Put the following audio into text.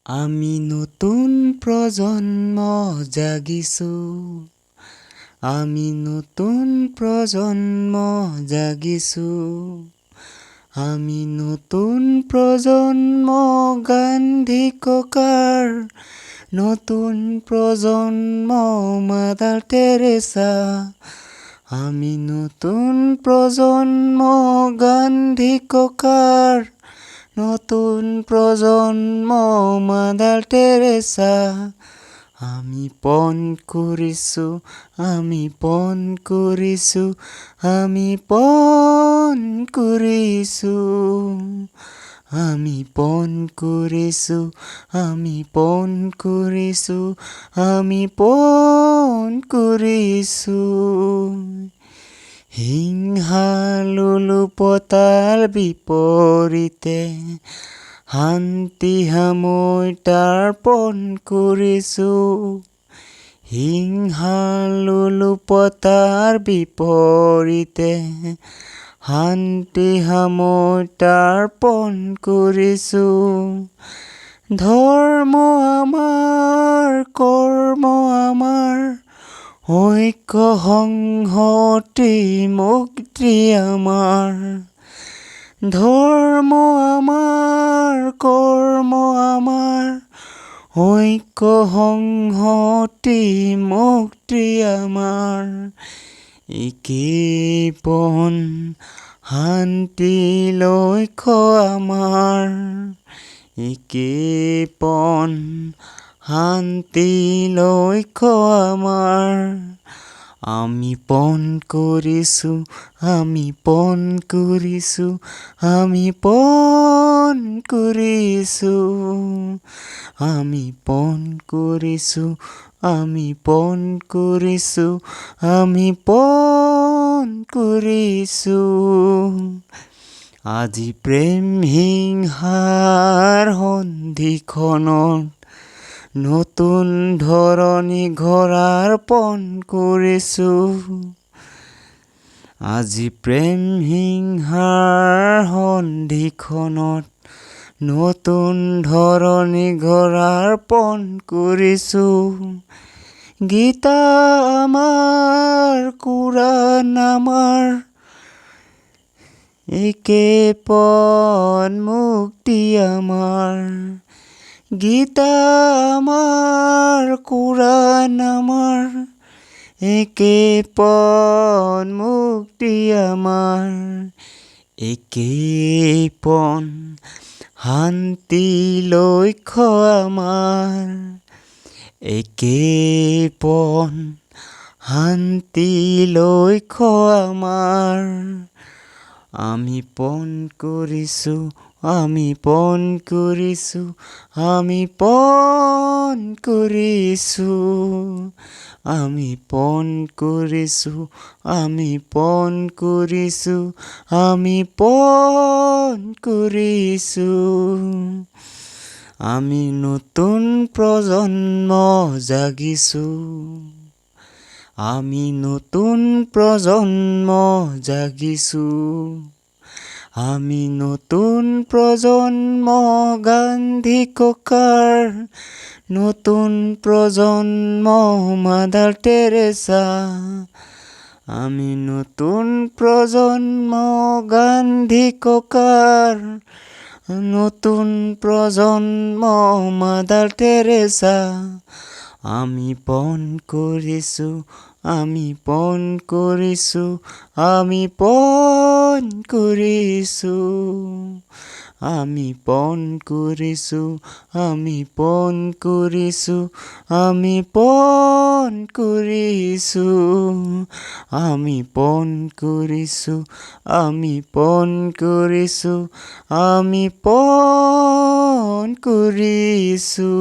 আমি নতুন প্ৰজন্ম জাগিছো, আমি নতুন প্ৰজন্ম জাগিছো, আমি নতুন প্ৰজন্ম গান্ধী ককাৰ, নতুন প্ৰজন্ম মাদাৰ টেৰেছা। আমি নতুন প্ৰজন্ম গান্ধী ককাৰ, নতুন প্ৰজন্ম মাদাৰ টেৰেছা। আমি পণ কৰিছো, আমি পণ কৰিছো, আমি পণ কৰিছো, আমি পণ কৰিছো, আমি পণ কৰিছো, আমি পণ কৰিছো। হিংসা-লোলুপতাৰ বিপৰীতে শান্তি সাময়িতাৰ পণ কৰিছো, হিংসা-লোলুপতাৰ বিপৰীতে শান্তি সাময়িতাৰ পণ কৰিছো। ধৰ্ম আমাৰ, কৰ্ম আমাৰ, ঐক্য সংহতি মুক্তি আমাৰ। ধৰ্ম আমাৰ, কৰ্ম আমাৰ, ঐক্য সংহতি মুক্তি আমাৰ। একেই পণ শান্তি লক্ষ্য আমাৰ, একেই পণ শান্তি লক্ষ্য আমাৰ। আমি পণ কৰিছো, আমি পণ কৰিছো, আমি পণ কৰিছো, আমি পণ কৰিছো, আমি পণ কৰিছো, আমি পণ কৰিছো। আজি প্ৰেম হিংসাৰ সন্ধিক্ষণত নতুন ধৰণী গঢ়াৰ পণ কৰিছো। আজি প্ৰেম হিংসাৰ সন্ধিক্ষণত নতুন ধৰণী গঢ়াৰ পণ কৰিছো। গীতা আমাৰ, কোৰাণ আমাৰ, একে পণ মুক্তি আমাৰ। গীতা আমাৰ, কোৰাণ আমাৰ, একে পণ মুক্তি আমাৰ। একেই পণ শান্তি লক্ষ্য আমাৰ, একেই পণ শান্তি লক্ষ্য আমাৰ। আমি পণ কৰিছো, আমি পণ কৰিছো, আমি পণ কৰিছো, আমি পণ কৰিছো, আমি পণ কৰিছো, আমি পণ কৰিছো। আমি নতুন প্ৰজন্ম জাগিছো, আমি নতুন প্ৰজন্ম জাগিছো, আমি নতুন প্ৰজন্ম গান্ধী ককাৰ, নতুন প্ৰজন্ম মাদাৰ টেৰেছা। আমি নতুন প্ৰজন্ম গান্ধী ককাৰ, নতুন প্ৰজন্ম মাদাৰ টেৰেছা। আমি পণ কৰিছো, আমি পণ কৰিছো, আমি পণ কৰিছো, আমি পণ কৰিছো, আমি পণ কৰিছো, আমি পণ কৰিছো, আমি পণ কৰিছো, আমি পণ কৰিছো, আমি পণ কৰিছো।